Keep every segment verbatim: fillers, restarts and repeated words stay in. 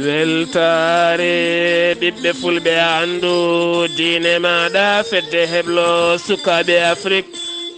Weltaare ɓiɓɓe fulɓe, a anndu diine maaɗa, fedde heblo sukaaɓe Afrik.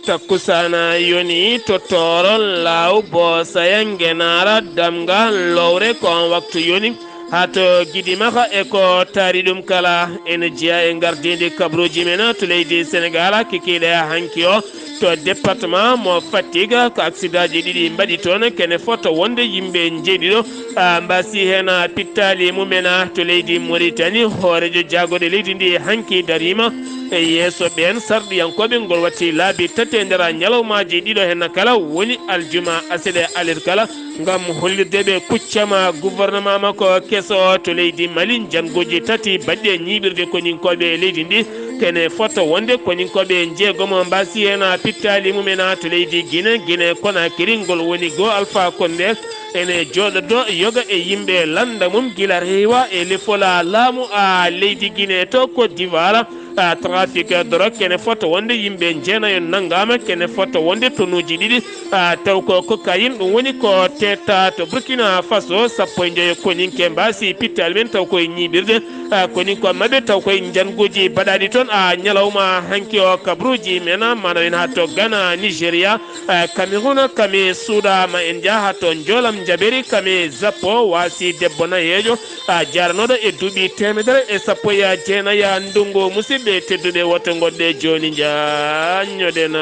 Takkusaana yoni to Tooro, Laaw, Boosa, Yangenaara, Damga, Lowre, ko on waktu yoni. Haa to Gidimaka e ko taari ɗum kala, ene jeyaa e ngardiindi kabaruuji men to leydi Senegaal, kikiiɗe hanki o to département mo Fatick, ko aksidaaji ɗiɗi mbaɗi toon, kene fota wonde yimɓe njeeɗiɗo, ah, mbasi heen, ah, pittaali mumen, ah, to leydi Mauritanie. Hooreejo jaagorɗe leydi ndi hanki dariima e yeeso ɓeen sarɗiyankooɓe, ngol watti laabi tati e nder ñalawmaaji ɗiɗo heen kala, woni aljuma, aset e alet kala. Ngam hollirde ɓe kuccama gouvernement makko keso to leydi Mali, njannguuji tati baɗɗi e ñiiɓirde koninkooɓe e leydi ndi, kene fota wonde koninkooɓe njeegomo mbasi heen pittaali mumen to leydi Guinée, Guinée Conakry, ngol woni goo Alpha Condé ene jooɗodo yoga e yimɓe lannda mum gila rewa e lefola laamu a leydi Guinée to Côte d'Ivoire. Ah, trafic drogue, kene fota wonde yimɓe jeenayo nanngaama, kene fota wonde tonuuji ɗiɗi, ah, taw ko cocaïne, ɗum woni ko teeta to Burkina Faso, sappo e njoyo koninke mbasi pittaali men taw koye ñiiɓirde, ah, koninko maɓɓe taw koye njannguuji baɗaaɗi toon, ah, ñalawma hanki o kabaruuji men, ah, mana en haa to Ghana, Nigeria, ah, Cameroun, kame suuɗaama en njaha haa to Njoolam Njaberi, kame Jappo, waasi debbo nayeejo, a jaranooɗo e duuɓi teemedere e sappo e jeenayi ndungu. Musidɓe tedduɓe, woto ngoɗɗe jooni, njaanñoɗen.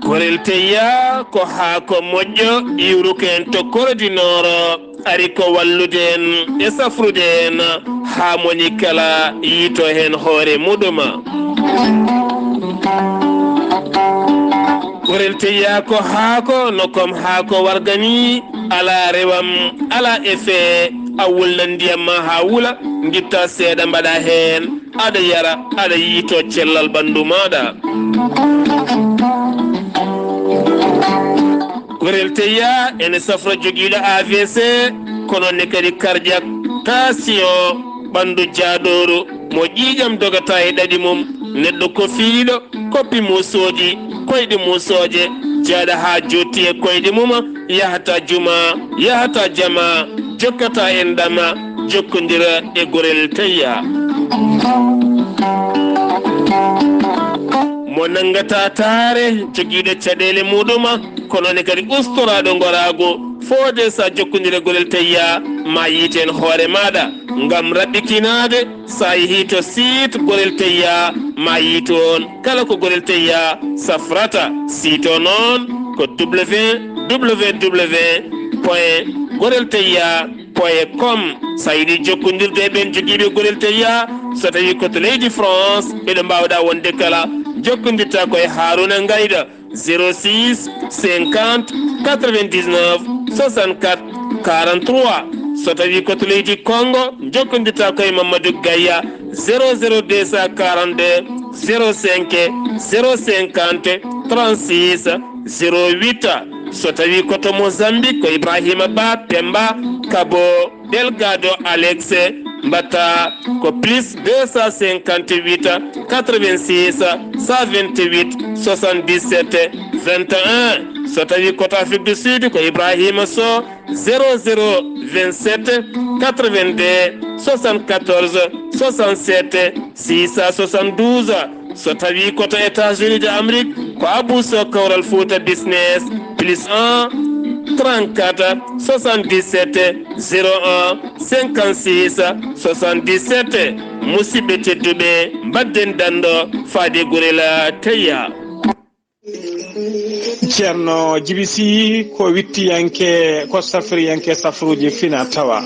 Gorel teyya ko haako moƴƴo iwruko en to Kore du Nord, ari ko wallude en e safrude en haa moni kala yiito heen hoore muɗum. Gorel teyya ko haako no kom haako warga ni, alaa rewam, alaa effet, a wulnan ndiyam ma haa wula, ngitta seeɗa mbaɗa heen. Aɗa yara, aɗa yiito cellal ɓanndu maaɗa. Gorel teyya ene safra jogiiɗo A V C, kono ne kadi cardiaque, tension, ɓanndu jaaɗooru, mo ƴiiƴam dogata e ɗaɗi mum, neɗɗo kofiiɗo, koppi muusooji, koyɗe muusooje, jaaɗa haa jootti e koyɗe mum, yahata juma, yahata jama, jokkata enɗam, jokkondira e gorel teyya. Mo nanngata taare, jogiiɗo caɗeele muɗum, kono ne kadi ustoraaɗo ngoraagu, foode sa jokkondira e gorel teyya, ma yiiten hoore maaɗa. Ngam raɓɓikinaade, sa yehi to site Gorel Teyya, ma yi toon kala ko Gorel Teyya safrata. Site o noon ko www point gorel teyya point com. Sa yiɗi jokkondirde e ɓeen jogiiɓe Gorel Teyya, so tawi ko to leydi France, ɓe ɗo mbaawɗa wonde kala, jokkondirta ko e Haruna Ngayda. Zéro six cinquante quatre-vingt-dix-neuf soixante-quatre quarante-trois. So tawi ko to leydi Congo, jokkondirta ko e Mamadou Gaya, zéro zéro deux cent quarante-deux zéro cinq zéro cinquante trente-six zéro huit. So tawi ko to Mozambique, ko Ibrahima Ba Pemba Kabo Delgado Alex, mbatta ko plus deux cent cinquante-huit quatre-vingt-six cent vingt-huit soixante-dix-sept vingt et un. So tawi ko to Afrique du Sud, ko Ibrahima Sow, zéro zéro vingt-sept quatre-vingt-deux soixante-quatorze soixante-sept six cent soixante-douze. So tawi ko to États-Unis de Amérique, ko Abou Sow Kawral Fouta Business, plus un trente-quatre soixante-dix-sept zéro un cinquante-six soixante-dix-sept. Musidɓe tedduɓe, mbadden dando faade Gorel Teyya. Ceerno Jibi Sy ko wittiyanke, ko safriyanke safruuji fina tawa.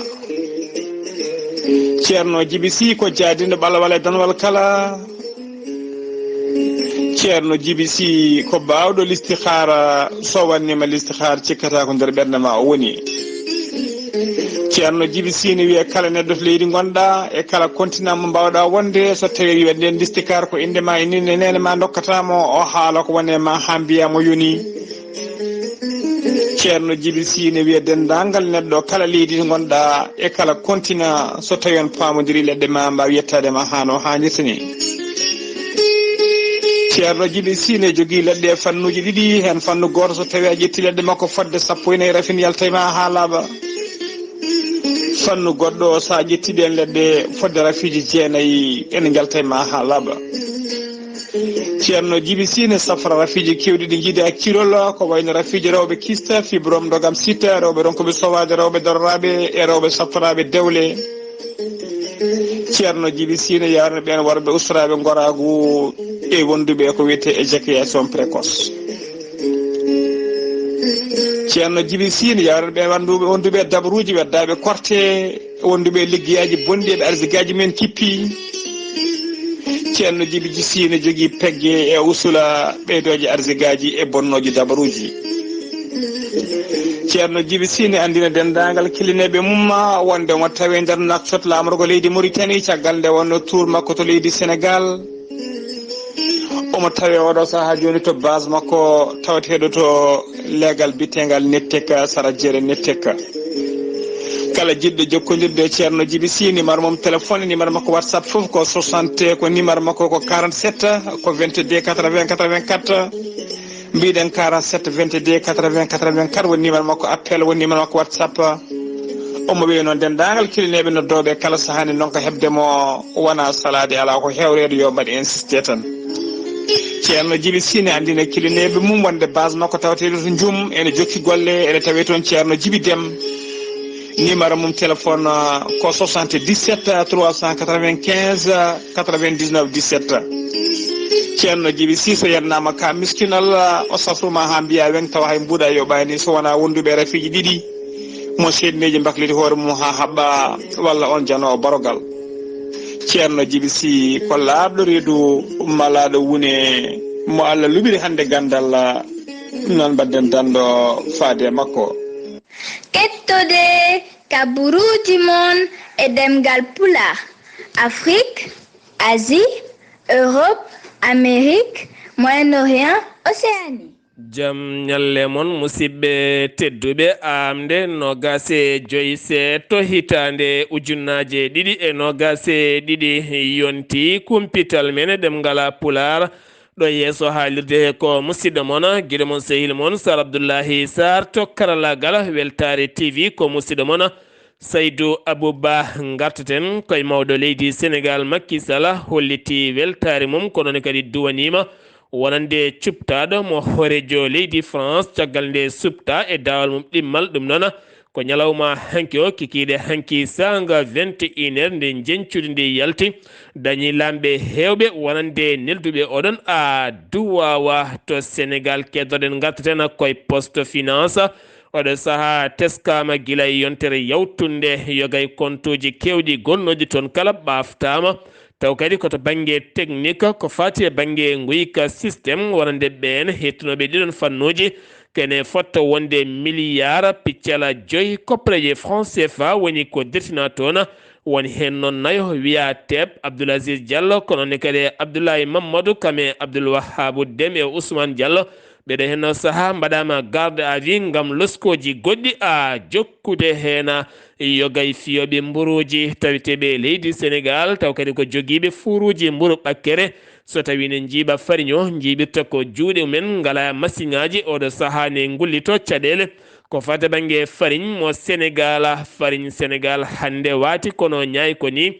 Ceerno Jibi Sy ko jaadinɗo ɓalawal e danwal kala. Ceerno Jibi Sy ko baawɗo listihaara, so wanniima listihaara cikkata ko nder ɓernde ma o woni. Ceerno Jibi Sini wiya kala neɗɗo to leydi ngonɗa e kala continent mo mbawɗa wonde, so tawi wiya nden listikar ko inde ma e nine nene ma dokkata mo, o haala ko wone ma ha mbiya mo yoni. Ceerno Jibi Sini wiya dendagal neɗɗo kala leydi to ngonɗa e kala continent, so tawi on pamodiri leɗɗe ma mbawi yettade ma hano hannirta ni. Ceerno Jibi Sini jogii leɗɗe e fannuuji ɗiɗi, heen fannu gooto so tawii a ƴettii leɗɗe makko fodde sappo e nayi rafin yalta e ma haa laaɓa. Fannu goɗɗo so a ƴettii ɗeen leɗɗe fodde rafiiji jeenayi ene njalta e ma haa laaɓa. Ceerno Jibi Sini safra rafiiji keewɗi ɗi njiidi a kirol, ko wayno rafiiji rewɓe kista, fibrome, ndogam sita, rewɓe ronkuɓe sowaade, rewɓe daroraaɓe e rewɓe safraaɓe dewle. Ceerno Jibi Sini yaarani ɓeen worɓe usraaɓe ngoraagu e wonduɓe ko wiyetee éjaculation précoce. Ceerno Jibi Sini yaarani ɓeen wonduɓe, wonduɓe dabaruuji weddaaɓe korte, wonduɓe liggeyaaji bonɗi eɓe arsigaaji men kippi. Ceerno Jibi Sini jogii pegge e usula ɓeydooje arsigaaji e bonnooji dabaruuji. Ceerno Jibi Sini anndina denndaangal kilineeɓe mum wonde omo tawee nder Nouakchott laamorgo leydi Mauritanie, caggal nde wonno tour makko to leydi Sénégal. Omo tawee oɗo sahaa jooni to base makko tawateeɗo to leegal biyeteegal Netteka, sara jeere Netteka. Kala jiɗɗo jokkondirde e Ceerno Jibi Sini, numéro mum téléphone, numéro makko WhatsApp fof ko soixante, ko numéro makko ko quarante-sept, ko vingt-deux quatre-vingts quatre-vingt-quatre. Mbiɗen quarante-sept vingt-deux quatre-vingts quatre-vingt-quatre woni numéro makko appel, woni numéro makko WhatsApp. Omo wiya noon denndaangal kilineeɓe noddooɓe kala sahaa nde ndonka heɓde mo wona salaade, alaa ko hewreede yo mbaɗ insisté tan. Ceerno Jibi Sini anndina kilineeɓe mum wonde base makko tawateeɗo to Njum ene jokki golle, ene tawee toon Ceerno Jibi Dem. Numéro mum téléphone, uh, ko soixante-dix-sept trois cent quatre-vingt-quinze quatre-vingt-dix-neuf dix-sept. Ceerno Jibi Sini so yennama ka miskinal, uh, o safruma ha mbiya weng tawa hay mbuuɗa yoɓani so wona wonduɓe rafiiji ɗiɗi mo seedneeji mbakliti hoore mum ha haɓɓa walla on janoowo barogal. Ceerno Jibi Sini ko laaɓɗo reedu malaaɗo wune mo Allah luɓiri hannde gandal, uh, noon mbaɗden danɗo faade e makko. Kettode kaburuuji mon e ɗemngal Pulaar, Afrique, Asie, Europe, Amérique, Moyen-Orient, Océanie. Jam ñalle mon, musidɓe tedduɓe, aamnde noogaas e joy seeɗto hitaande ujunnaaje ɗiɗi e noogaas e ɗiɗi yonti kumpital men e ɗemngal Pulaar. Ɗo yeeso haalirde he ko musidɗo mon, giɗo mon, sehil mon, Sar Abdullahi Sar to karallaagal Weltaare T V, ko musidɗo mon, Saydu Abuba. Ngartaten koye mawɗo leydi Senegal, Macky Sall, holliti weltaare mum, kono ne kadi duwaniima wonande cuɓtaaɗo mo hooreejo leydi France, caggal nde suɓta e daawal mum ɗimmal. Ɗum noon ko ñalawma hanki o, kikiiɗe hanki saanga vingt et une heures, nde njeñcudi ndi yalti, dañi laamɓe heewɓe wonande nelduɓe oɗon a duwawa to Senegal. Keddoɗen ngartaten koye poste finance. Oɗo sahaa teskaama gila e yontere yawtunde, yogay kontuuji keewɗi gonnooji toon kala ɓaaftaama. Taw kadi ko to bannge technique, ko faati e bannge nguyka système, wonande ɓeen hettunooɓe ɗiɗon fannuuji, kene fotta wonde miliyar piccala joyi koppareeje franc C F A woni ko dirtinaa toon. Woni heen noon nayo wiyaa Teep, Abdoul Aziz Diallo, kono ne kadi Abdoulaye Mamadou, kam e Abdoul Wahhabou Deme e Ousmane Diallo. Ɓeɗo henno saha mbaɗama garde à vue ngam loskooji goɗɗi a jokkude heen. Yogay fiyooɓe mburuuji taweteeɓe e leydi Senegal, taw kadi ko jogiiɓe fuuruuji mburu ɓakkere. So tawi ne njiiɓa fariñ o, njiiɓirta ko juuɗe mumen, ngala masiŋaaji, oɗo saha ne ngullito caɗeele. Ko fate bannge fariñ mo Senegal, fariñ Senegal hannde waati kono ñaay ko ni.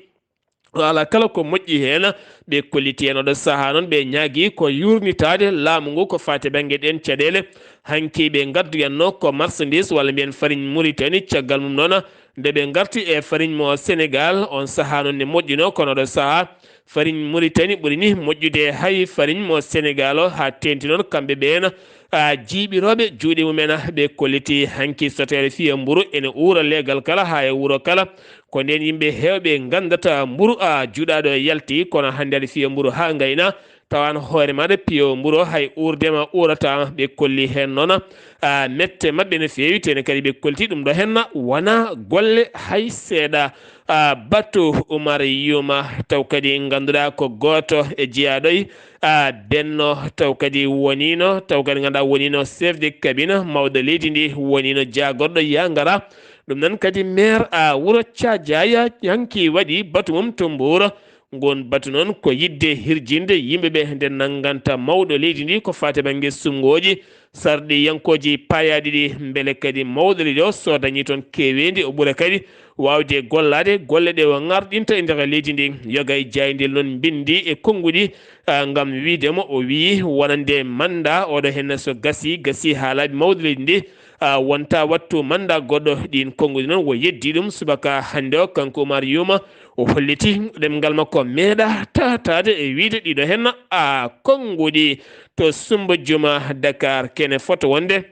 Alaa kala ko moƴƴi heen, ɓe kolliti heen. Oɗo sahaa noon, ɓe ñaagii ko yuurnitaade laamu ngu ko faati e bannge ɗeen caɗeele. Hanki ɓe ngadduyanno ko marchandise walla mbiyen fariñ Mauritanie. Caggal mum noon, nde ɓe ngarti e fariñ mo Senegal, on sahaa noon ne moƴƴino, kono oɗo sahaa fariñ Mauritanie ɓuri ni moƴƴude hay fariñ mo Senegal o, haa teenti noon kamɓe ɓeen a jiiɓirooɓe juuɗe mumen. Ɓe kolliti hanki soteere fiya mburu ene uura leegal kala haa e wuro kala. Ko ndeen yimɓe heewɓe nganndata mburu a juuɗaaɗo yalti, kono hannde aɗa fiya mburu haa ngayna, tawa an hoore maaɗa piyo mburu o hay uurdeema uurata. Ɓe kolli heen noon a mette maɓɓe no feewi, tene kadi ɓe kolti ɗum ɗo heen wona golle hay seeɗa. A batu Umar Yuma, taw kadi ngannduɗaa ko gooto e jeyaaɗo e a Benno, taw kadi woniino, taw kadi ngannduɗaa woniino chef de cabinet mawɗo leydi ndi, woniino jaagorɗo Yangara. Ɗum noon kadi maire a wuro Cadiaya hanki waɗi batu mum to Mbuur. Ngon batu noon ko yiɗde hirjinde yimɓe ɓe nde nannganta mawɗo leydi ndi ko faati bannge suɓngooji, sarɗiyankooji paayaaɗi ɗi, mbele kadi mawɗo leydi o so dañii toon keeweendi, o ɓura kadi waawde gollaade golle ɗe o ŋarɗinta e nder leydi ndi. Yoga e jaaynde noon mbinndi e konnguɗi, ah, ngam wiyde mo, o wiyi wonande mannda oɗo heen so gasi, gasi haa laaɓi mawɗo leydi ndi, ah, wonta wattu mannda goɗɗo. Ɗiin konnguɗi noon o yeddi ɗum subaka hannde o, kanko Umar Yuma, o holliti ɗemngal makko meeɗa tataade e wiyde ɗiɗo heen a konnguɗi to Sumba Juma Dakar. Kene foto wonde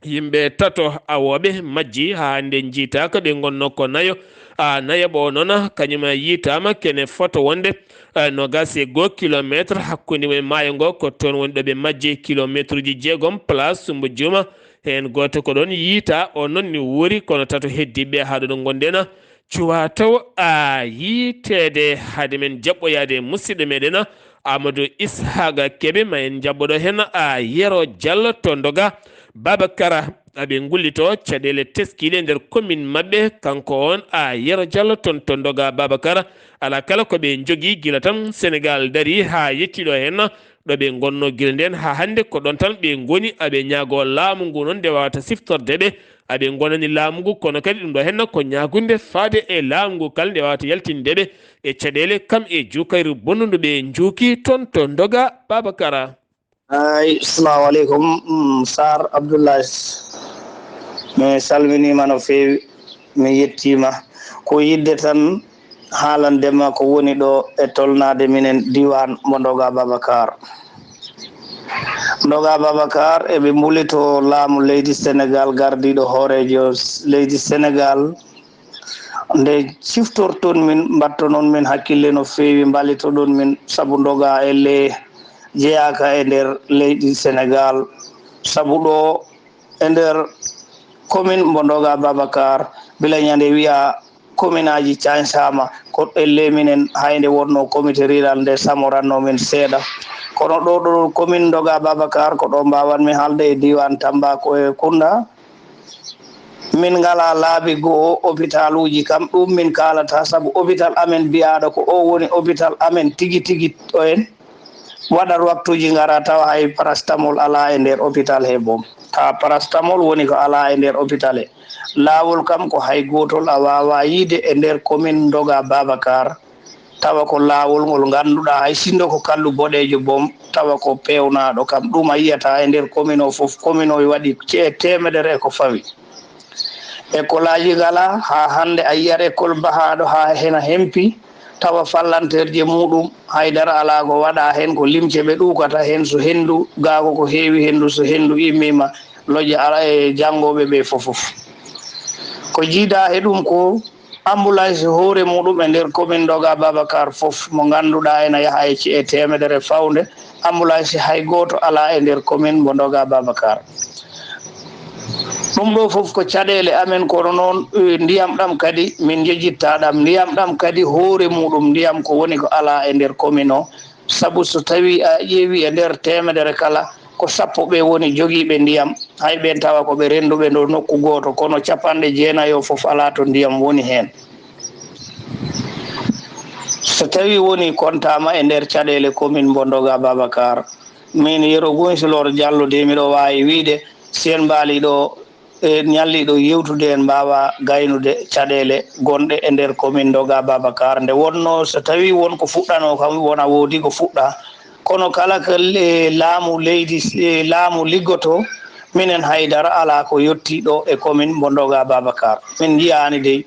yimɓe tato awooɓe majji haa hannde njiytaaka, ɓe ngonnoo ko nayo. A nayaɓo o noon kañum yiytaama kene foto wonde, eh, noogaas e goo kilomeetre hakkunde mum e maayo ngo, ko toon woni ɗo ɓe majji, kilomeetruuji jeegom place Sumba Juma. Heen gooto ko ɗoon yiytaa, o noon ni wuuri, kono tato heddiiɓe haa ɗo ɗo ngonɗen cuwa taw a yiyteede. Hade men jaɓɓoyaade musidɗo meɗen Amadou Ishaga Kebe, ma en jaɓɓoɗo heen a Yero Diallo to Ndoga Babakara. Aɓe ngullito caɗeele teskiiɗe nder commune maɓɓe, kanko on a Yero Diallo toon to Ndoga Babakara. Alaa kala ko ɓe njogii gila tan Senegal darii haa yettii ɗo heen. Ɗo ɓe ngonnoo gila ndeen haa hannde ko ɗoon tan ɓe ngoni. Aɓe ñaagoo laamu ngu noon nde waawata siftorde ɓe. Aɓe ngonani laamu ngu, kono kadi ɗum ɗo heen ko ñaagunde faade e laamu ngu kala nde waawata yaltinde ɓe e caɗeele kam e juukayru bonnundu ɓe njuuki toon to Ndoga Babakara. Ay, assalamu aleykum, mm, Sar Abdoulaye. Mi salminiima no feewi, mi yettiima. Ko yiɗde tan haalandema ko woni ɗo e tolnaade minen diiwaan mo Ndoga Babakar. Ndoga Babakar, eɓe mbulito laamu leydi Senegal, gardiiɗo hooreejo leydi Senegal. Nde ciftorton min, mbattonon min hakkille no feewi, mballitoɗon min, sabu Ndoga elle jeyaaka e nder leydi Senegal. Sabu ɗo e nder commune mbo Ndoga Babakar, bila ñande wiya commune aji cañsaama, ko elle minen, hay nde wonno comité rural nde samoranno min seeɗa. Kono ɗo, ɗo commune Ndoga Babakar, ko ɗo mbawanmi haalde e diiwaan Tamba ko e Kunda. Min ngalaa laabi goo hôpitaluuji kam, ɗum min kaalata, sabu hôpital amen biyaaɗo ko o woni hôpital amen tigi tigi, o en waɗat waktuuji ngara tawa hay paracétamol alaa e nder hôpital he boom. Tawa paracétamol woni ko alaa e nder hôpital he. Laawol kam ko hay gootol a waawaa yiide e nder commune Ndoga Babakar. Tawa ko laawol ngol ngannduɗaa hay sinno ko kallu boɗeejo boom, tawa ko peewnaaɗo kam. Ɗum a yiyata e nder commune o fof, commune o waɗi ce-, teemedere e ko fawi. École aji ngalaa, haa hannde a yiyat école bahaaɗo haa hena hempi, tawa fallanterje muuɗum hay dara alaa ko waɗaa heen, ko limce ɓe ɗuukata heen, so henndu, gaago ko heewi henndu, so henndu immiima, lojja ara e janngooɓe ɓe fof fof. Ko jiidaa he ɗum ko ambulance hoore muɗum e nder commune Ndoga Babakar fof mo ngannduɗaa ena yaha e ci'e teemedere fawnde, ambulance hay gooto alaa e nder commune mbo Ndoga Babakar. Ɗum ɗo fof ko caɗeele amen, kono noon, eh, ndiyam ɗam kadi min njejitta ɗam. Ndiyam ɗam kadi hoore muɗum ndiyam ko woni ko alaa e nder commune o. Sabu so tawii a ƴeewii e nder teemedere kala, ko sappo ɓe woni jogiiɓe ndiyam. Hay ɓeen tawa ko ɓe rennduɓe ndo nokku gooto, kono capanɗe jeenayo fof alaa to ndiyam woni heen. So tawii woni kontaama e nder caɗeele commune mbo Ndoga Babakar, min Yero Gunsilor Jallo de, miɗo waawi wiyde, si en mbaalii ɗo, e ñalliiɗo yewtude, en mbaawa gaynude caɗeele gonɗe e nder commune Ndoga Babakar. Nde wonnoo, so tawii won ko fuɗɗanoo kam, wona woodi ko fuɗɗaa. Kono kala ko le-, laamu leydi, e laamu liggotoo, minen haydara alaa ko yottii ɗo e commune mbo Ndoga Babakar. Min njiyaani dey.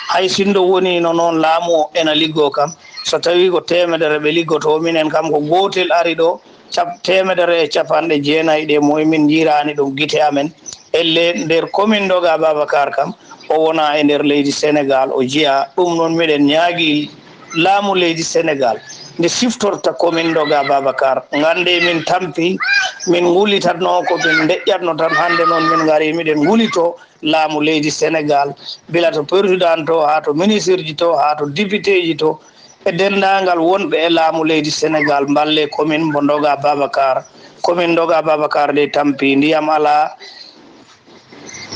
Hay sinno woniino noon, laamu o ena liggoo kam. So tawii ko teemedere ɓe liggotoo, minen kam ko gootel ari ɗo, cap-, teemedere e capanɗe jeenayi ɗe moy min njiiraani ɗum gite amen. Elle nder commune Ndoga Babakar kam, o wona e nder leydi Senegal, o jiya. Ɗum noon miɗen ñaagi laamu leydi Senegal nde siftorta ko min Ndoga Babacar. Ngannde min tampi, min ngulitatno ko min ndeƴƴatno tan, hannde noon min ngari miɗen ngulito laamu leydi Senegal, bila to président to, haa to ministre ji to, haa to député ji to, e denndaangal wonɓe e laamu leydi Senegal, mballe commune mbo Ndoga Babacar. Commune Ndoga Babacar nde tampi, ndiyam alaa,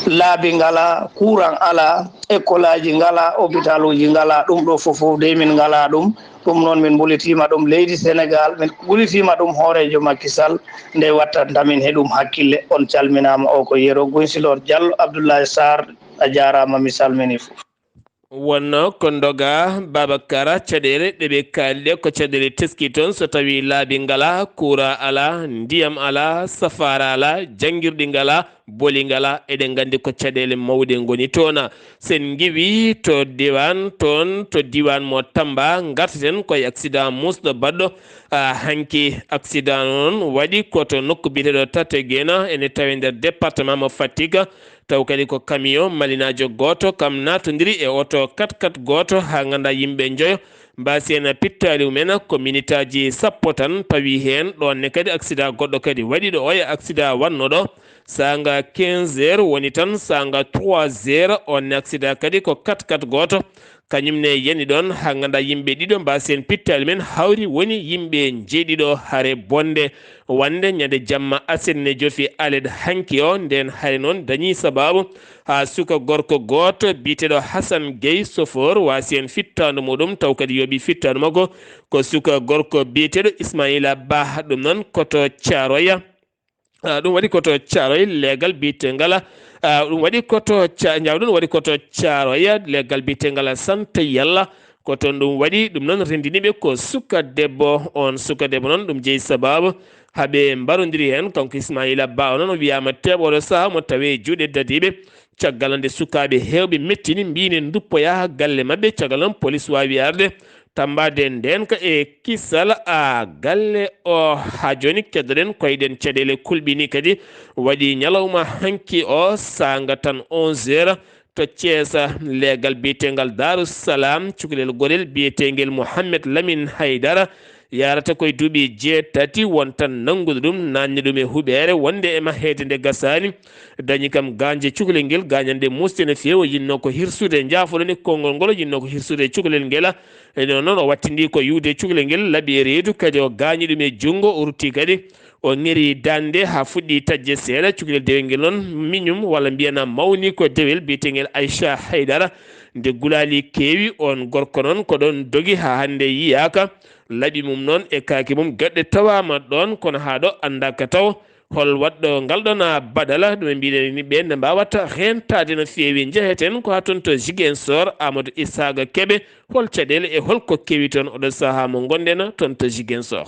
laabi ngalaa, courant alaa, école aji ngalaa, hôpital uji ngalaa, ɗum ɗo fof fof de min ngalaa ɗum. Ɗum noon min mbulitiima ɗum leydi Senegal, min mbulitiima ɗum hooreejo Macky Sall, nde wattanta min he ɗum hakkille. On calminaama, o ko Yero Gunsilor Diallo, Abdoulaye Sarr, a jaaraama, mi salminii fof. Wonno ko Ndoga Babacar, caɗeele ɗe ɓe kaali ɗe ko caɗeele teski toon, so tawii laabi ngalaa, courant alaa, ndiyam alaa, safaara alaa, janngirɗi ngalaa, boli ngalaa, eɗen nganndi ko caɗeele mawɗe ngoni toon. Sen ngiwii to diiwaan toon, to diiwaan mo Tamba, ngartaten ko e accident muusɗo baɗɗo, ah, hanki. Accident noon waɗi ko to nokku biyeteeɗo Tategena, ene tawee nder département mo Fatick. Taw kadi ko camion malinaajo gooto kam naatondiri e oto quatre-quatre gooto, haa nganndaa yimɓe njoyo mbaasi heen pittaali mumen ko minitaaji sappo tan pawi heen. Ɗoon ne kadi accident goɗɗo kadi waɗi ɗo, oya accident waɗnoo ɗo saanga quinze heures woni tan saanga trois heures. On ne accident kadi ko quatre-quatre gooto, kañum ne yani ɗoon haa nganndaa yimɓe ɗiɗo mbaasi heen pittaali mumen hawri woni yimɓe njeeɗiɗo hare bonde. Wonde ñande jamma aset ne jofi alet hanki o, ndeen hare noon dañi sabaabu haa suka gorko gooto biyeteeɗo Hasan Gey, sofoor, waasi heen fittaandu muɗum, taw kadi yooɓi fittaandu makko ko suka gorko biyeteeɗo Ismaila Bah, ɗum noon ko to Caaroya. Ah, ɗum waɗi ko to Caaroy, leegal biyeteengal, ah, ɗum waɗi ko to Ca-, ñaaw ɗum waɗi ko to Caaroy, leegal biyeteengal Santa Yalla, ko toon ɗum waɗi. Ɗum noon renndini ɓe ko suka debbo. On suka debbo noon, ɗum jeyi sabaabu haa ɓe mbarondiri heen. Kanko Ismaila Ba o noon, o wiyaama teeɓooɗo sahaa mo tawee juuɗe dadiiɓe. Caggal nde sukaaɓe heewɓe mettini, mbiyi ne nduppoyaa galle maɓɓe. Caggal noon, polis waawi arde tammbaade ndeen ka e kisal a galle o. Haa jooni, keddoɗen koyɗen caɗeele kulɓini kadi waɗi ñalawma hanki o, saanga tan onze heures, to Thiès, leegal biyeteengal Daaru Salaam, cukalel gorel biyeteengel Mohamed Lamine Haydara, yarata koye duuɓi jeetati, won tan nanngude ɗum, naatni ɗum e huɓeere, wonde e maheede nde gasaani. Dañi kam gaañde cukalel ngel, gaañal nde muusde no feewi, o yinnoo ko hirsude, njaafoɗon e konngol ngol, o yinnoo ko hirsude cukalel ngel. E noon noon, o wattindii ko iwde cukalel ngel, laaɓi e reedu, kadi o gaañi ɗum e junngo, o ruttii kadi, o ŋeri daande haa fuɗɗii taƴde seeɗa. Cukalel dewel ngel noon, miñum walla mbiyanaa mawni ko dewel biyeteengel Aïcha Haydara. Nde gulaali keewi, oon gorko noon ko ɗoon dogi haa hannde yiyaaka. Laaɓi mum noon e kaake mum geɗe tawaama ɗoon, kono haa ɗo anndaaka taw hol waɗɗo ngal ɗoon baɗal. Ɗum e mbiɗen ni ɓe nde mbaawata reentaade no feewi. Njeheten ko haa toon to Ziguinchor, Amadou Isaaga Kebe, hol caɗeele e hol ko kewi toon oɗo sahaa mo ngonɗen toon to Ziguinchor?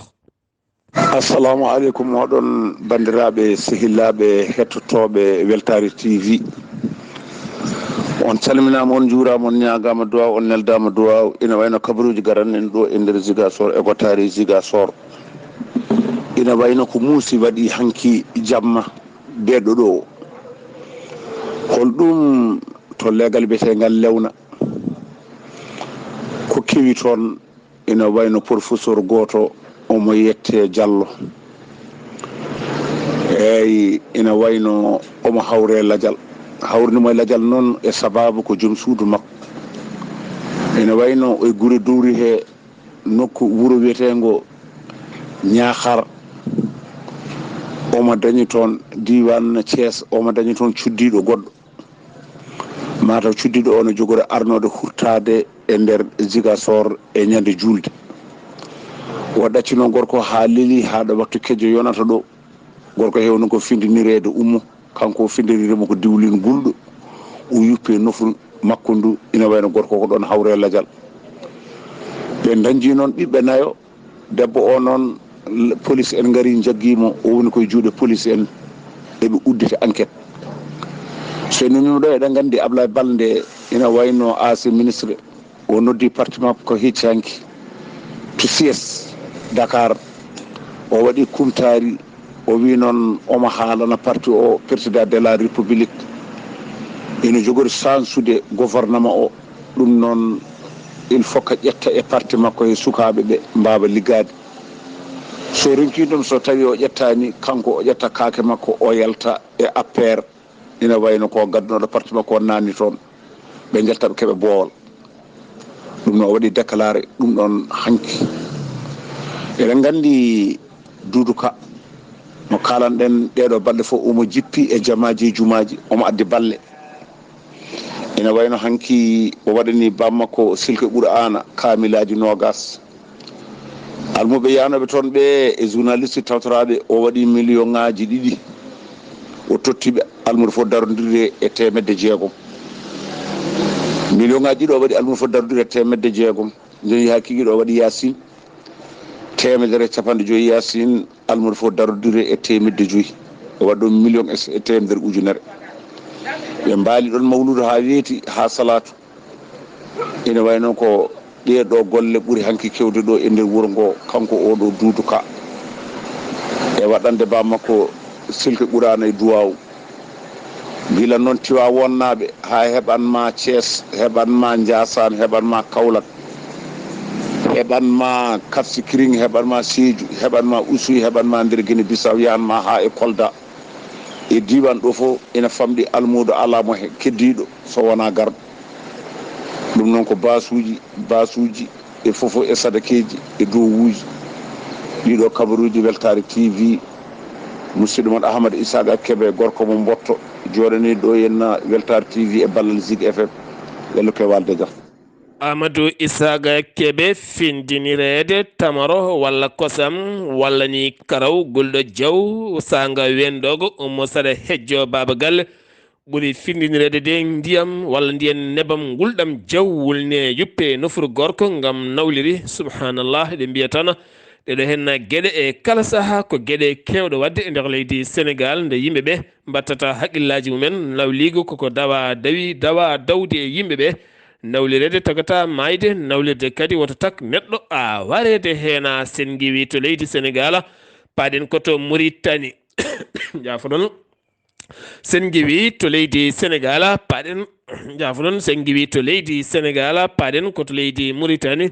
Assalamu aleykum, oɗon banndiraaɓe, sehilaaɓe, hettotooɓe Weltaare T V. On calminaama, on njuuraama, on ñaagaama duwaaw, on neldaama duwaaw. Ina wayno kabaruuji garanɗen ɗo e nder Ziguinchor, e gotaari Ziguinchor. Ina wayno ko muusi waɗi hanki jamma beeɗo ɗo. Hol ɗum to leegal biyeteengal Lewna? Ko kewi toon? Ina wayno professeur gooto, omo yette Jallo. Eeyi, ina wayno omo hawre lajal. Hawrnimo e lajal noon e sabaabu ko joom suudu makko. Ina wayno e gure dowri he nokku wuro wiyeteengo Ñaaxar. Omo dañi toon diiwaan Thiès, omo dañi toon cuddiiɗo goɗɗo. Mataw cuddiiɗo o no jogori arnoode hurtaade e nder Ziguinchor e ñande juulde. O ɗaccino gorko haa leli, haa ɗo waktu kejjo yonata ɗo. Gorko heewno ko findinireede ummo, kanko o findinirimo ko diwlin gulɗo. O yuppi e nofru makko ndu, ina wayno gorko ko ɗoon hawre lajal. Ɓe dañji noon ɓiɓɓe nayo. Debbo o noon, l-, police en ngari, njaggii mo, o woni koye juuɗe police en, eɓe uddita enquête. So en nanii ɗo, eɗen nganndi Ablaye Balde ina wayno ancien ministre, o noddi parti makko ko hecci hanki to siège Dakar, o waɗi kumtaari, o wi noon omo haalana parti o, Président de la République, Ina jogori sansude gouvernement o. Ɗum noon, il faut que ƴetta e parti makko e sukaaɓe ɓe mbaawa liggaade. So ronki ɗum, so tawi o ƴettaani, kanko o ƴetta kaake makko, o yalta e A P R, ina wayno ko gaddunoɗo parti makko o naanni toon, ɓe njalta ɓe keɓa boowal. Ɗum noon o waɗi déclaré ɗum ɗoon hanki. Eɗen nganndi Duudu Ka, mo kaalanɗen ɗeeɗo balɗe fof, omo jippi e jamaaji e jumaaji, omo addi balle. Ina wayno hanki o waɗani bammakko silke Qur'aana, kaamilaaji noogas. Almuɓe yaanooɓe toon ɓe e journaliste tawtoraaɓe, o waɗi miliyoŋaaji ɗiɗi. O totti ɓe almuɓe fof darondirde e teemedde jeegom. Miliyoŋaaji ɗiɗi o waɗi almuɓe fof darondirde e teemedde jeegom. Njoyi haa kikiiɗe o waɗi Yaasin, teemedere e capanɗe joyi Yaasin, almuɓe fof darondirde e teemedde joyi. O waɗi ɗum miliyoŋ e s-, e teemedere ujunere. Ɓe mbaali ɗoon mawluudu haa weeti, haa salaatu. Ina wayi noon ko ɗee ɗoo golle ɓuri hanki kewde ɗo e nder wuro ngo, kanko oo ɗoo Duudu Ka. E waɗande bammakko silke Qur'aana e duwaawu. Gila noon Tiwaawoonnaaɓe haa heɓan ma Cees, heɓan ma Njaasaan, heɓan ma Kawlak, heɓan ma Kapsikiring, heɓan ma Seeju, heɓan ma Usuy, heɓan ma nder Gine Bisaw, yahan ma haa e Kolda. E diiwaan ɗo fof ina famɗi, almuudo alaa mo he-, keddiiɗo so wonaa garɗo. Ɗum noon ko baasuuji, baasuuji e fof e sadakeeji e duwawuuji. Ɗiɗo kabaruuji Weltaare T V, musidɗo mon Ahmad Isaaqa Kebe, gorko mo Mbotto, jooɗaniiɗo ɗo henna Weltaare T V e ballal Zik F M. Yallu ke waalde jam. Amadou Isaaqa Kebe, findinireede tamaro walla kosam walla ni karaw gulɗo jaw, saanga wendoogo, ummo saɗa hejjo baaba galle. Ɓuri findinireede de ndiyam walla ndiyan nebam ngulɗam jaw wulne yuppe nofru gorko ngam nawliri. Subhanallah, ɓe mbiya tan ɗeɗo henna geɗe e kala saha ko geɗe kewɗe waɗde e nder leydi Senegal, nde yimɓe ɓe mbattata haqqillaaji mumen. Nawliigu koko dawa dawi, dawa dawdi e yimɓe ɓe. Nawlireede tagata maayde, nawlirde kadi woto tak neɗɗo a wareede heena. Sen ngiwi to leydi Senegal, paɗen ko to Muritani. Jaafoɗon. Sen ngiwi to leydi Senegal, paɗen, jaafoɗon, sen ngiwi to leydi Senegal, paɗen ko to leydi Muritani.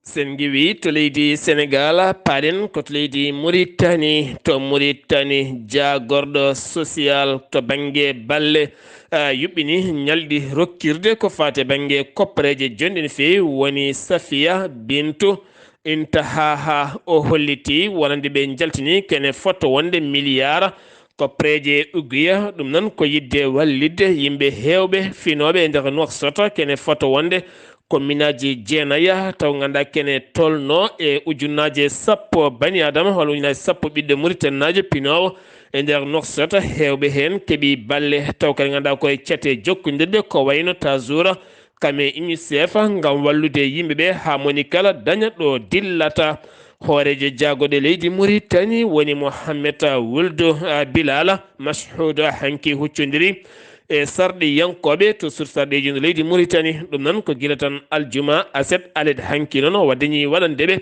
Sen ngiwi to leydi Senegal, paɗen ko to leydi Muritani. To Muritani, jaagorɗo social to bannge balle, ah, yuɓɓini ñalɗi rokkirde ko faate bannge koppareeje jonɗe no feewi, woni Safiya Bintu Intahaha. O holliti wonande ɓe njaltini kene foto wonde miliyaar koppareeje uggiya. Ɗum noon ko yiɗde wallitde yimɓe heewɓe finooɓe e nder Nouakchott, kene foto wonde ko minaaji jeenaya, taw nganndaa kene tolno e ujunnaaje sappo bani Adama, walla ujunnaaje sappo ɓiɗɗo Muritaninaajo pinoowo e nder Nouakchott, heewɓe heen keɓi balle, taw kadi nganndaa koye cate jokkondirɗe ko wayno Tazoura, kame UNICEF, ngam wallude yimɓe ɓe haa moni kala daña ɗo dillata. Hooreejo jaagoɗe leydi Muritani woni Mohamed Wuldu, ah, Bilala Mashuuda hanki huccondiri e sarɗiyankooɓe to sur sarɗiiji leydi Muritani. Ɗum noon ko gila tan aljuma, aset, alet hanki noon o dañi waɗande ɓe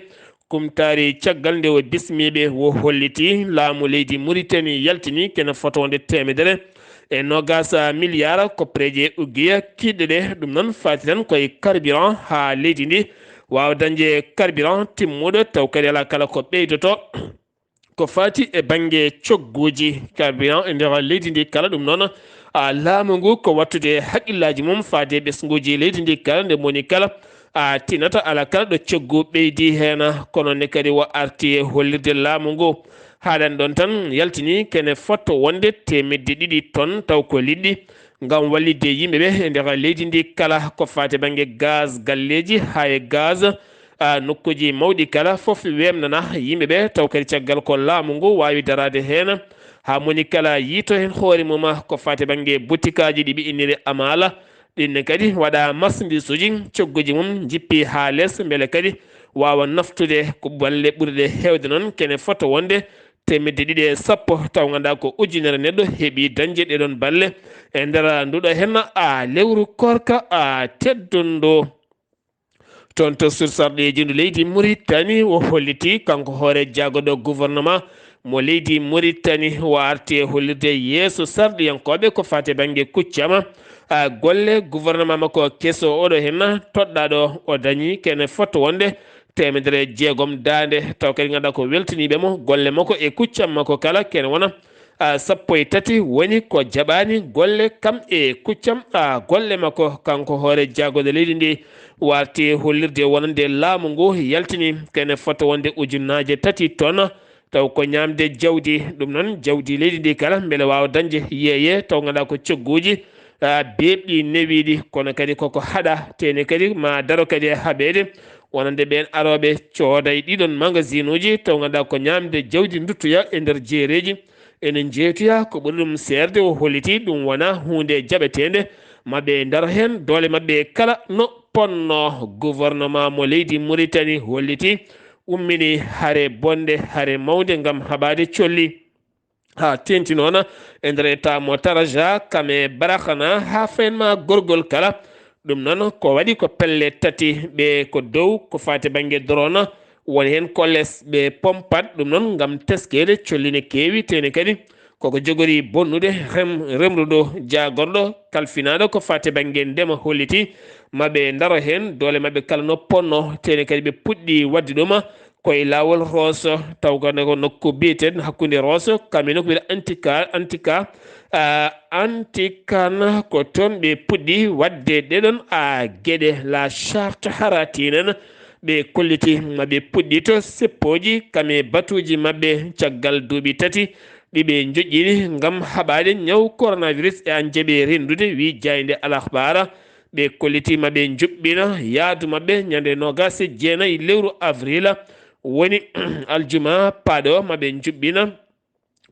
kumtaari caggal nde o bismiiɓe, o holliti laamu leydi Muritani yaltini kene fotonde teemedere e noogas miliyaar koppareeje uggiya kiiɗɗe ɗe. Ɗum noon faati tan koye carburant haa leydi ndi waawa dañde carburant timmuɗo, taw kadi alaa kala ko ɓeydoto. Ko faati e bannge cogguuji carburant e nder leydi ndi kala, ɗum noon, a, laamu ngu ko wattude haqqillaaji mum faade ɓesnguuji leydi ndi kala, nde moni kala, a, tinata alaa kala ɗo coggu ɓeydi heen. Kono ne kadi o arti e hollirde laamu ngu. Haaɗani ɗoon tan, yaltini kene foto wonde teemedde ɗiɗi ton taw ko liɗɗi ngam wallitde yimɓe ɓe e nder leydi ndi kala ko faati bannge gaz galleeji haa e gaz, a, nokkuuji mawɗi kala fof weemnana yimɓe ɓe, taw kadi caggal ko laamu ngu waawi daraade heen, haa moni kala yiito heen hoore mum ko faati bannge butikaaji ɗi ɓe inniri amaala, ɗin ne kadi waɗa marchandisuuji, cogguuji mum njippi haa les, mbele kadi waawa naftude ko balle ɓurɗe heewde noon, kene fota wonde teemedde ɗiɗi e sappo, taw ngannduɗaa ko ujunere neɗɗo heɓi dañde ɗee ɗoon balle e nder nduɗo heen, a, lewru koorka, a, teddundu. Toon to sursarɗe e jindu leydi Mauritanie, o holliti kanko hoore jaagoɗo gouvernement mo leydi Mauritanie, o arti e hollirde yeeso sarɗiyankooɓe ko faati bannge kuccama, a, golle gouvernement makko keso oɗo heen toɗɗaaɗo o dañi kene fota wonde teemedere jeegom daande, taw kadi ngannduɗaa ko weltaniiɓe mo golle makko e kuccam makko kala kene wona, a, sappo e tati woni ko jaɓaani golle kam e kuccam, a, golle makko kanko hoore jaagoɗo leydi ndi, o arti hollirde wonande laamu ngu yaltini kene fota wonde ujunnaaje tati tonnes, taw ko ñaamde jawdi, ɗum noon jawdi leydi ndi kala mbele waawa dañde yeeye, taw ngannduɗaa ko cogguuji, a, beeɓɗi newiiɗi, kono kadi koko haɗa, tene kadi ma daro kadi e haɓeede, wonande ɓeen arooɓe cooda e ɗiɗon magasinuuji, taw ngannduɗaa ko ñaamde jawdi nduttoya e nder jeereeji, ene njeeytoya ko ɓuri ɗum seerde, o holliti ɗum wona huunde jaɓeteende, maɓe ndaro heen doole maɓɓe kala no ponno. Gouvernement mo leydi Mauritanie holliti ummini hare bonde, hare mawnde ngam haɓaade colli. Haa teeŋti noon e nder état mo Taraja, kam e Barakhana, haa fayin ma gorgol kala. Ɗum noon ko waɗi ko pelle tati, ɓe ko dow ko faati bannge drone, woni heen ko les ɓe pompat ɗum noon ngam teskeede colli ne keewi, tene kadi koko jogori bonnude rem-, remruɗo jaagorɗo kalfinaaɗo ko faati bannge ndema holliti maɓe ndaro heen doole maɓɓe kala no ponno, tene kadi ɓe puɗɗi waɗde ɗum koye laawol Rooso, taw ko nokku biyeteeɗo hakkunde Rooso, kam e nokku wiyetee Antika, Antika, a, Antikan, ko toon ɓe puɗɗi waɗde ɗeɗon, a, geɗe, la charte haratinen, ɓe kolliti ma ɓe puɗɗito seppooji kam e batuuji maɓɓe caggal duuɓi tati ɗi ɓe njoƴƴini ngam haɓaade ñaw coronavirus e an jaɓe renndude, wi jaaynde Al Akhbar. Ɓe kolliti ma ɓe njuɓɓina yaadu maɓɓe ñande noogaas e jeenayi lewru avril, woni aljuma paaɗo, ma ɓe njuɓɓina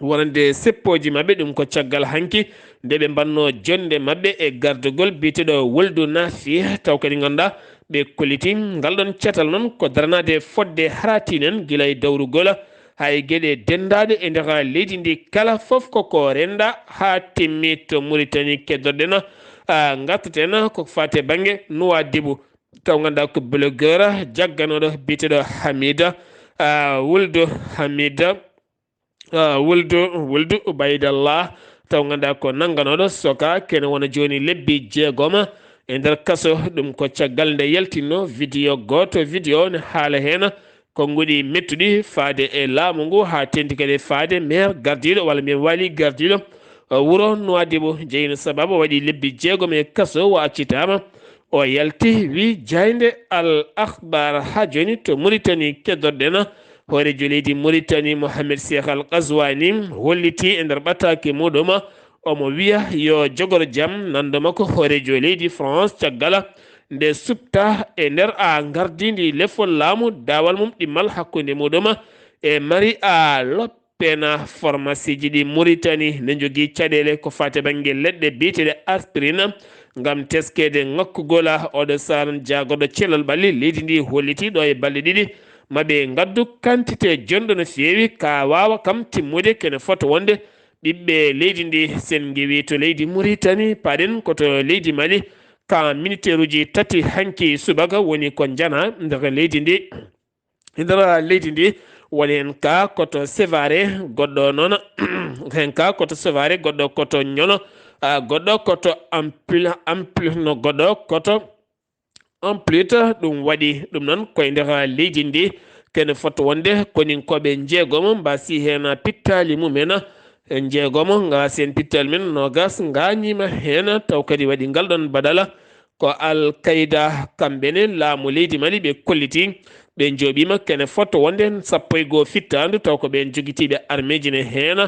wonande seppooji maɓɓe. Ɗum ko caggal hanki nde ɓe mbanno jonnde maɓɓe e gardagol biyeteeɗo Woldu Nafi, taw kadi ngannduɗaa ɓe kolliti ngal ɗon catal noon ko daranaade fodde haratinen gila e dawrugol hay geɗe denndaaɗe e nder leydi ndi kala fof koko rennda haa timmi to Mauritanie. Keddorɗen, a, ngartaten ko faati bannge Nouadhibou. Taw ngannduɗaa ko blogueur jagganooɗo biyeteeɗo Hamida, a, Wuldu Hamida, a, Wuldu, Wuldu Ubaydallah. Taw ngannduɗaa ko nannganooɗo soka kene wona jooni lebbi jeegom e nder kaso. Ɗum ko caggal nde yaltinno vidéo gooto, vidéo ne haala heen konnguɗi mettuɗi faade e laamu ngu, haa teeŋti kadi faade maire gardiiɗo, walla mbiyen waali gardiiɗo, e wuro Nouadhibou. Jeyino sababu waɗi lebbi jeegom e kaso, o accitaama, o yalti, wi jaaynde Al Akhbar. Haa jooni to Mauritanie keddorɗen, hooreejo leydi Mauritanie Mohamed Cheikh Al Ghazouani holliti e nder ɓataake muɗum, omo wiya yo jogor jam nanndo makko hooreejo leydi France caggal nde suɓta e nder a ngardiindi lefol laamu daawal mum ɗimmal hakkunde muɗum e Marie a Lop pena. Pharmacie ji ɗi Mauritanie ne njogii caɗeele ko faati bannge leɗɗe biyeteeɗe aspirine ngam teskeede ŋakkugol. Oɗo Saaran jaagorɗo cellal ɓalli leydi ndi holliti ɗo e balɗe ɗiɗi ma ɓe ngaddu quantité jonɗo no feewi ka waawa kam timmude kene fota wonde ɓiɓɓe leydi ndi. Sen ngewi to leydi Mauritanie, paɗen ko to leydi Mali, ka militeeruuji tati hanki subaka woni ko njana nder leydi ndi. E nder leydi ndi woni heen ka ko to Sévaré, goɗɗo noon heen ka ko to Sévaré, goɗɗo ko to Ñono, a, goɗɗo ko to Ampil, Ampil, no goɗɗo ko to Amplit. Ɗum waɗi ɗum noon koye nder leydi ndi kene fota wonde koninkooɓe njeegomo mbasi heen pittaali mumen. Njeegomo ngasi heen pittaali men, noogas ngaañiima heen, taw kadi waɗi ngal ɗoon badala. Ko Al Qaeda, kamɓe ne laamu leydi Mali ɓe kolliti, ɓe njooɓiima kene fota wonde sappo e goo fittaandu, taw ko ɓeen jogitiiɓe armeeji ne heen.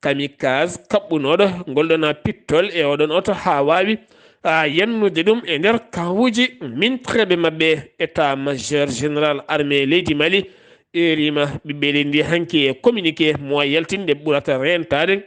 kamikaze kaɓɓunooɗo ngol ɗon pittol e oɗon oto haa waawi a yennude ɗum e nder kawuuji mintreɓe maɓɓe. État majeur général armée leydi Mali eerima ɓiɓɓe leydi ndi hanki e communiqué mo yaltinde ɓurata reentaade.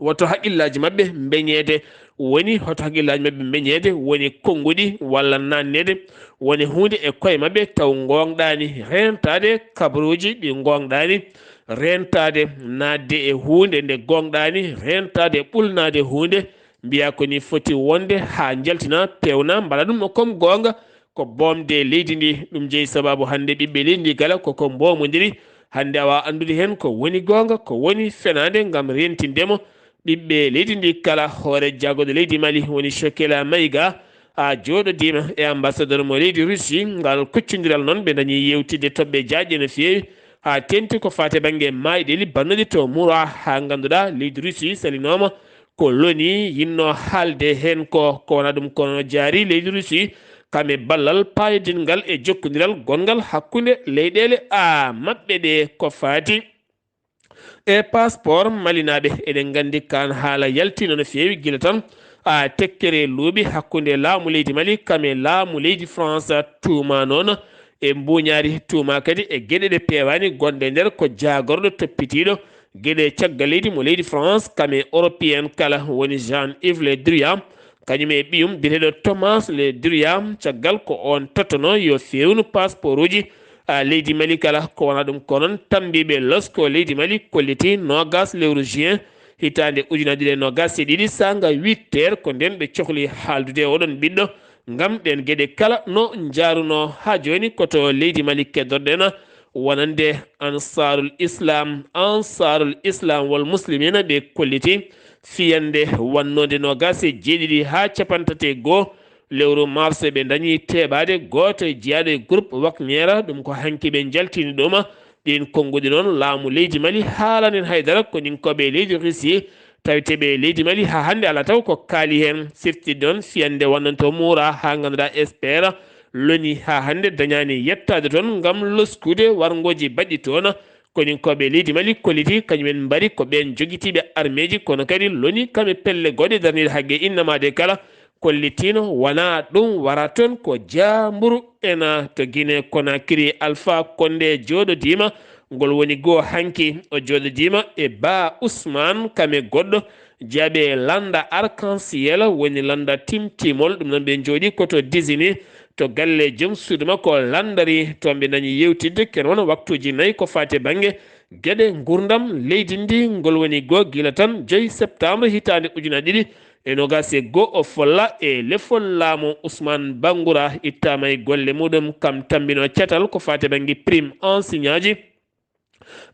Woto haqqillaaji maɓɓe mbeñeede, woni hoto haqqillaaji maɓɓe mbeñeede, woni konnguɗi walla naanneede, woni huunde e koye maɓɓe taw ngoongɗaani, reentaade kabaruuji ɗi ngoongɗaani, reentaade naatde e huunde nde ngoongɗaani, reentaade ɓulnaade huunde, mbiya ko ni foti wonde haa njaltina, peewna, mbaɗa ɗum no comme goonga, ko boomde leydi ndi. Ɗum jeyi sababu hannde ɓiɓɓe leydi ndi kala koko mboomondiri. Hannde awa anndude heen ko woni goonga, ko woni fenaande ngam rentinde mo. Ɓiɓɓe leydi ndi kala, hoore jagorɗe leydi Mali woni Chokela Maïga, a jooɗodiima e ambassadeur mo leydi Russie. Ngal kuccondiral noon ɓe dañi yewtidde toɓɓe jaajɗe no feewi, haa teeŋti ko faati e bannge maayɗeli bannuɗi to Mura, haa ngannduɗaa leydi Russie salinooma ko loni yinno haalde heen ko. Ko wona ɗum kono jaari leydi Russie kam e ballal paayodingal e jokkondiral gonngal hakkunde leyɗeele a maɓɓe ɗe ko faati e passeport malinaaɓe. Eɗen nganndi kaan haala yaltiino no feewi gila tan a tekkere luuɓi hakkunde laamu leydi Mali kam e laamu leydi France. Tuuma noon e mbuuñaari, tuuma kadi e geɗe ɗe peewaani, gonɗe nder ko jaagorɗo toppitiiɗo geɗe caggal leydi mo leydi France kam e européen kala, woni Jean-Yves Le Drian, kañum e ɓiyum biyeteeɗo Thomas Le Drian, caggal ko oon tottono yo feewnu passeport uji a leydi Mali kala. Ko wona ɗum ko noon, tammbiiɓe losko leydi Mali kolliti noogas lewru juin hitaande ujunaaji ɗiɗi e noogas e ɗiɗi, saanga huit heures, ko ndeen ɓe cohli haaldude e oɗon ɓiɗɗo ngam ɗeen geɗe kala no njaarunoo. Haa jooni ko to leydi Mali keddorɗen, wonande Ansaarul Islaam, Ansaarul Islaam wal Muslimiina ɓe kolliti fiyande wonnoonde noogas e jeeɗiɗi haa cappanɗe tati e goo lewru mars, ɓe dañi teeɓaade gooto e jeyaaɗo e groupe Wagner. Ɗum ko hanki ɓe njaltini ɗum. Ɗiin konnguɗi noon, laamu leydi Mali haalani heen haydara, koninkooɓe leydi Russie taweteeɓe e leydi Mali haa hannde alaa taw ko kaali heen. Sirti ɗoon fiyande wonnanto Mura haa ngannduɗaa Esper loni haa hannde dañaani yettaade toon ngam loskude warngooji baɗɗi toon. Koninkooɓe leydi Mali kolliti kañum en mbari ko ɓeen jogitiiɓe armeeji, kono kadi loni kam e pelle goɗɗe darniiɗe haqqe innamaade kala kollitiino. Wonaa ɗum wara toon ko jaamburu ena to Guinée Conakry. Alpha Condé jooɗodiima, ngol woni goo hanki. O jooɗodiima e Ba Ousmane kam e goɗɗo jaaɓe lannda Arc-en-Ciel, woni lannda timtimol. Ɗum noon ɓe njooɗi ko to Dizini, to galle joom suudu makko lanndari. Toon ɓe dañi yewtidde ken wona waktuuji nayi ko faati e bannge geɗe nguurndam leydi ndi. Ngol woni goo gila tan joyi septembre hitaande ujunaaji ɗiɗi e noogas e goo, o folla e lefol laamu. Ousmane Bangoura ittaama e golle muɗum, kam tammbino catal ko faati e bannge prime enseignantji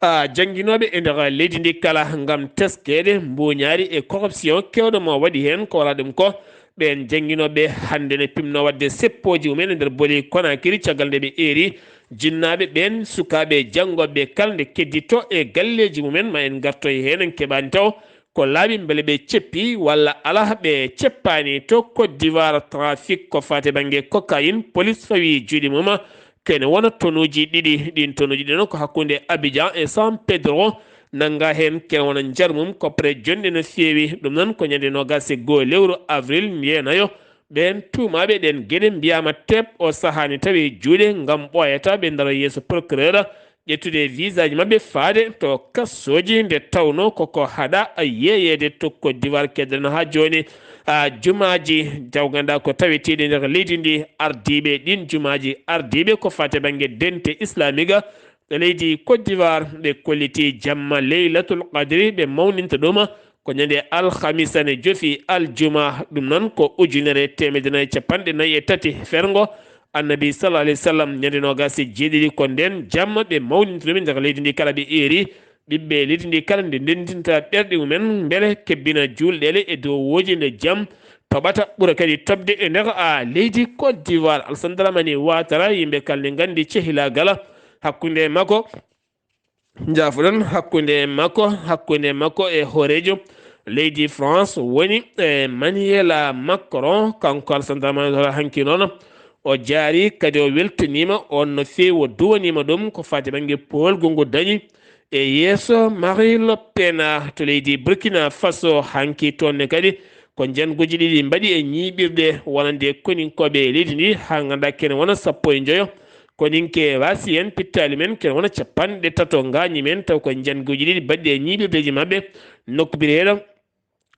a jannginooɓe e nder leydi ndi kala ngam teskeede mbuuñaari e corruption keewɗo mo waɗi heen. Ko wala ɗum ko ɓeen jannginooɓe hannde ne pimno waɗde seppooji mumen e nder boli Conakry caggal nde ɓe eeri jinnaaɓe ɓeen, sukaaɓe janngooɓe kala nde keddito e galleeji mumen. Ma en ngartoy heen, en keɓaani taw ko laaɓi mbele ɓe ceppi walla alaa ɓe ceppaani. To Côte d'Ivoire, trafic ko faati e bannge cocaïne, police fawi juuɗe mum. Kene wona tonuuji ɗiɗi. Ɗiin tonuuji ɗi noon ko hakkunde Abidjan e San Pedro. Nannga heen kene wona njar mum, ko pré jonɗe no feewi. Ɗum noon ko ñande noogas e goo lewru avril, njeenayo. Ɓeen tuumaaɓe ɗeen geɗe mbiyaama teep o sahaani tawi juuɗe ngam ɓooyata ɓe ndaro yeeso procureur ƴettude visaaji maɓɓe faade to kassooji, nde tawnoo koko haɗa yeeyeede to Côte d'Ivoire keddana haa jooni. A jumaaji taw ngannduɗaa ko taweteeɗi nder leydi ndi, ardiiɓe ɗiin jumaaji, ardiiɓe ko faati e bannge dente islamiga e leydi Côte d'Ivoire, ɓe kolliti jamma Leylatul Qadri, ɓe mawninta ɗum ko ñande alhamisa ne jofi aljuma. Ɗum noon ko ujunere e teemedere nayi e capanɗe nayi e tati ferngo Annabi sallallahu alayhi wa sallam, ñande noogas e jeeɗiɗi ko ndeen jamma ɓe mawninta ɗum e nder leydi ndi kala ɓe eeri. Ɓiɓɓe leydi ndi kala nde ndenndinta ɓerɗe mumen mbele kebbina juulɗeele e dowooji nde jam toɓata ɓura kadi toɓde e nder a leydi Côte d'Ivoire. Alassane Dramane Ouattara, yimɓe kala ne nganndi cehilaagal hakkunde makko, njaafuɗon, hakkunde makko, hakkunde makko e hooreejo leydi France woni Emmanuel Macron. Kanko Alassane Dramane Ouattara hanki noon o jaari kadi o weltaniima on no feewi, o duwaniima ɗum ko faati bannge poolgu ngu dañi E yeeso Marie Le Pen, ah, to leydi Burkina Faso, hanki toon ne kadi ko njannguuji ɗiɗi mbaɗi e ñiiɓirde wonande koninkooɓe e leydi ndi, haa nganndaa kene wona sappo e njoyo koninke waasi heen pittaali men, kene wona capanɗe tato ngaañi men, taw ko njannguuji ɗiɗi mbaɗɗi e ñiiɓirdeeji maɓɓe nokku biyeteeɗo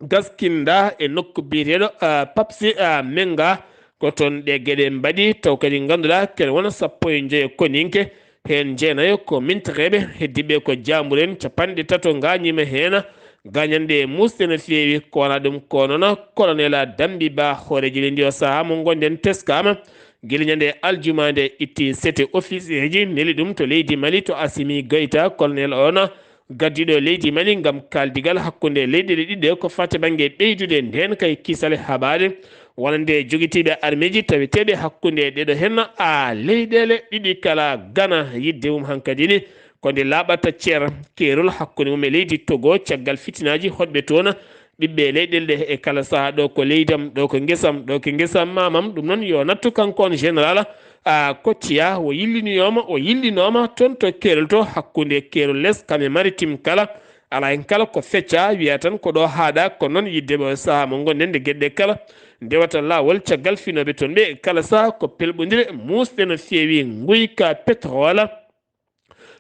Gaskinda e nokku biyeteeɗo, ah, Papsi, ah, Menga. Ko toon ɗe geɗe mbaɗi, taw kadi ngannduɗaa kene wona sappo e njoyo koninke, heen jeenayo ko mintireeɓe, heddiiɓe ko jaamburen, capanɗe tato ngaañiima heen. Gaañanɗe e muusde no feewi, ko wonaa ɗum ko noon colonel Dambi Ba, hooreejo leydi o sahaa mo ngonɗen teskaama. Gila ñande aljuma nde itti sete officeeji, neli ɗum to leydi Mali to Assimi Goïta, colonel on gaddiiɗo leydi Mali ngam kaaldigal hakkunde leyɗeele ɗiɗe ko fati bannge ɓeydude ndeen kay kisal haɓaade wonande jogitiiɓe armeeji taweteeɓe hakkunde ɗeɗo heen a leyɗeele ɗiɗi kala. Gana yidde mum hankadi ni ko nde laaɓata ceer keerol hakkunde mum e leydi Togo caggal fitinaaji hoɗɓe toon ɓiɓɓe leyɗeele ɗe e kala sahaa, ɗo ko leydam, ɗo ko ngesam, ɗo ko ngesa mamam. Ɗum noon yo nattu kanko on général, a, Kotiya, o yillinooma, o yillinooma toon to keerol to hakkunde keerol les kam e maritime kala. Alaa heen kala ko fecca, wiya tan ko ɗo haaɗa, ko noon yidde ɓe sahaa mo ngonɗen nde geɗe kala ndewata laawol caggal finooɓe toon ɓe e kala sahaa ko pelɓondire muusɗe no feewi nguyka pétrole.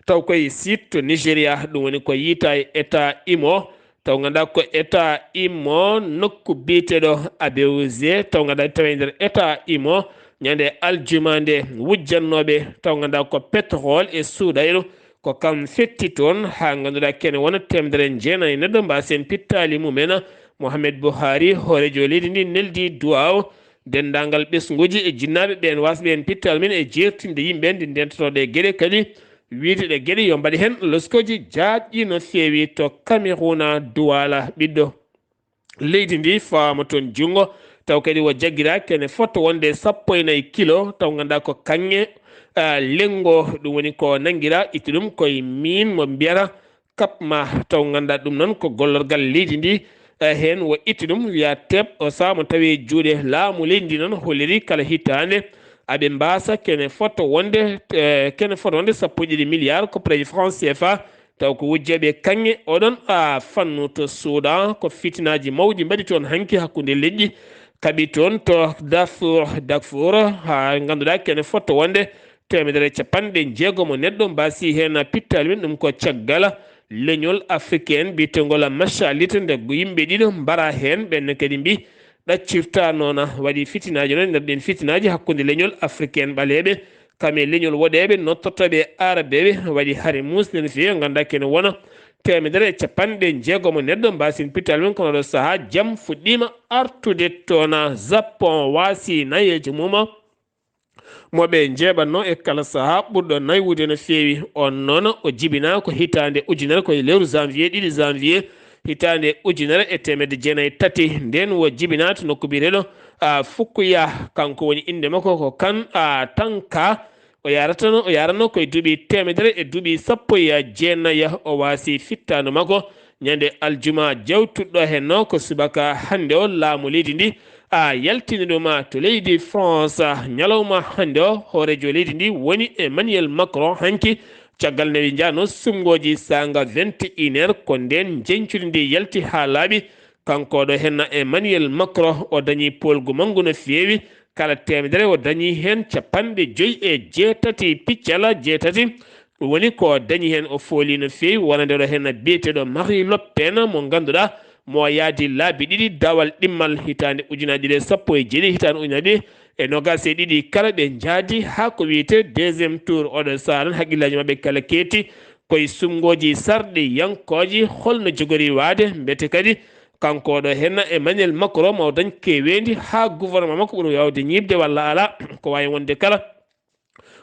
Taw koye site to Nigeria, ɗum woni ko yiita e État Imo. Taw ngannduɗaa ko État Imo nokku biyeteeɗo Abeoye, taw ngannduɗaa tawi e nder État Imo ñande aljuma nde wujjannooɓe, taw ngannduɗaa ko pétrole e suuɗayɗo, ko kam fetti toon, haa ngannduɗaa kene wona teemedere jeenayi neɗɗo mbaasi heen pittaali mumen. Mohamed Buhari, hooreejo leydi ndi, neldi duwaaw denndaangal ɓesnguuji e jinnaaɓe ɓeen waasɓe heen pittaali men e jeertinde yimɓe nde ndentotoo ɗe geɗe kadi. Wiyde ɗe geɗe yo mbaɗe heen loskooji jaajɗi no feewi to Cameroun, Douala, ɓiɗɗo leydi ndi faama toon junngo, taw kadi o jaggira kene fotto wonde sappo e nayi kilo, taw ngannduɗaa ko kaŋŋe, ah, lenngo, ɗum woni ko nanngira itti ɗum koye miin mo mbiyata Kap ma taw ngannduɗaa ɗum noon ko gollorgal leydi ndi, eh, heen o itti ɗum, wiya teep, o sahaa mo tawi e juuɗe laamu leydi ndi noon holliri kala hitaande aɓe mbaasa kene fotto wonde, eh, kene fotto wonde sappo e ɗiɗi milliards koppareeji franc C F A, taw ko wujjeeɓe kaŋŋe oɗon, a, fannu to Soudan. Ko fitinaaji mawɗi mbaɗi toon hanki hakkunde leƴƴi kaɓi toon to Darfour, Darfour, haa ngannduɗaa kene fotto wonde teemedere e capanɗe jeegom neɗɗo mbaasi heen pittaali men, ɗum ko caggal leñol africain biyeteengol Machalit, nde yimɓe ɗiɗo mbara heen, ɓenne kadi mbi ɗaccirta noona. Waɗi fitinaaji noon nder ɗeen fitinaaji hakkunde leñol africain ɓaleeɓe kam e leñol woɗeeɓe nottotooɓe e arabeeɓe, waɗi hare muusde no feewi, ngannduɗaa kene wona teemedere e capanɗe jeegom neɗɗo mbaasi pittaali men, kono ɗo sahaa jam fuɗɗiima artude toona. Japon waasi nayeejo mum mo ɓe njeeɓatnoo e kala sahaa ɓurɗo naywude no feewi. On noon o jibinaa ko hitaande ujunere, ko e lewru janvier, ɗiɗi janvier, hitaande ujunere e teemedde jeenayi e tati. Ndeen o jibinaa to nokku biyeteeɗo, a, Fukuya. Kanko woni innde makko ko Kan, a, Tanka. O yaratano, o yaranno ko e duuɓi teemedere e duuɓi sappo e jeenayi. O waasi fittaandu makko ñande aljuma jawtuɗo heen o ko subaka hannde o. Laamu leydi ndi a yaltini ɗum to leydi France. Ñalawma hannde o, hooreejo leydi ndi woni Emmanuel Macron hanki, caggal nde ɓe njahnoo suɓngooji saanga vingt et une heures, ko ndeen njeñcudi ndi yalti haa laaɓi. Kanko ɗo heen Emmanuel Macron, o dañi poolgu manngu no feewi, kala teemedere o dañi heen capanɗe joyi e jeetati piccala jeetati. Ɗum woni ko dañi heen, o fooli no feewi wonande ɗo heen biyeteeɗo Marie Le Pen, mo ngannduɗaa mo yaadi laabi ɗiɗi dawal ɗimmal, hitaande ujunaaji ɗiɗi e sappo e jeeɗiɗi, hitaande ujunaaji ɗiɗi e noogaas e ɗiɗi kala ɓe njaadi haa ko wiyetee deuxième tour. Oɗo sahaa noon hakkillaaji maɓɓe kala keetti koye suɓngooji sarɗiyankooji, holno jogori waade, mbete kadi kanko ɗo heen Emmanuel Macron ma o dañ keeweendi haa gouvernement makko ɓuri waawde ñiiɓde walla alaa, ko waawi wonde kala.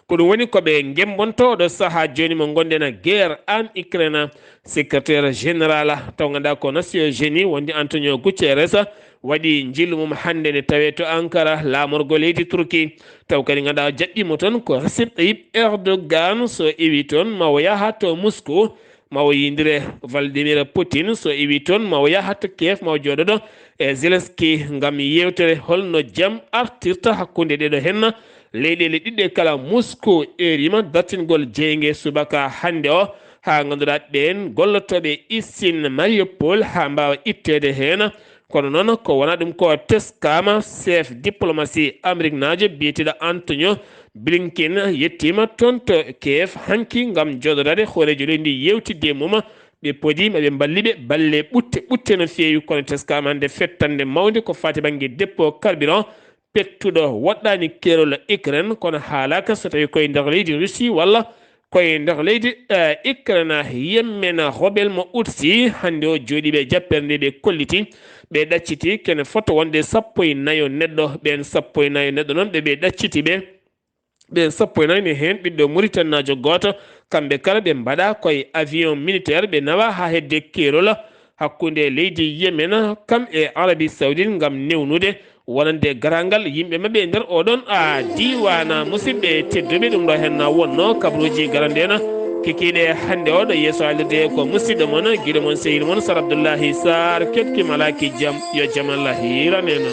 Ko ɗum woni ko ɓe ngemmbontoo ɗo sahaa jooni mo ngonɗen, guerre en Ukraine. Secrétaire général taw ngannduɗaa ko Nations Unies wonde Antonio Guterres waɗi njillu mum hannde nde tawee to Ankara, laamorgo leydi Turki. Taw kadi ngannduɗaa jaɓɓiimo toon ko Recep Tayyip Erdogan, so iwi toon ma o yaha to Moscou, ma o yiyndire Vladimir Putin, so iwi toon ma o yaha to Kiev, ma o jooɗoɗo e Zelensky ngam yewtere holno jam artirta hakkunde ɗeɗo heen leyɗeele ɗiɗɗe kala. Moscou erima dartingol jeynge subaka hannde o haa ngannduɗaa ɓeen gollotooɓe isin Mariupol haa mbaawa itteede heen. Kono noon ko wonaa ɗum ko teskaama, chef diplomatie ameriknaajo biyeteeɗo Antonio Blinken yettiima toon to Kiev hanki ngam jooɗodaade hooreejo leydi ndi yeewtidde e mum. Ɓe podi ma ɓe mballi ɓe balle ɓutte ɓutte no feewi, kono teskaama hannde fettannde mawnde ko faati bannge dépôt carburant pettuɗo woɗɗaani keerol Ukraine, kono haalaaka so tawii koye nder leydi Russie walla koye nder leydi, eh, Ukraine. Yemmen Robel mo Utsi hannde o jooɗii ɓe jappere nde ɓe kolliti, ɓe ɗacciti kene foto wonde sappo e nayo neɗɗo. Ɓeen sappo e nayo neɗɗo noon ɓe ɓe ɗacciti ɓe, ɓeen sappo e nayo ne heen ɓiɗɗo Mauritannaajo gooto. Kamɓe kala ɓe mbaɗa koye avion militaire, ɓe nawa haa hedde keerol hakkunde leydi Yemen kam e Arabie Saoudite ngam newnude wonande garagal yimɓe maɓɓe e nder oɗon, a, diiwana. Musidɓe tedduɓe, ɗum ɗo heen na wonno kabaruuji garande en kikiiɗe hannde o. Ɗo yeeso haalirde ko musidɗo mon, giɗo mon, sehil mon Sar Abdoullahi Sarr, keɗki malaki jam, yo jam Allah hiiran en.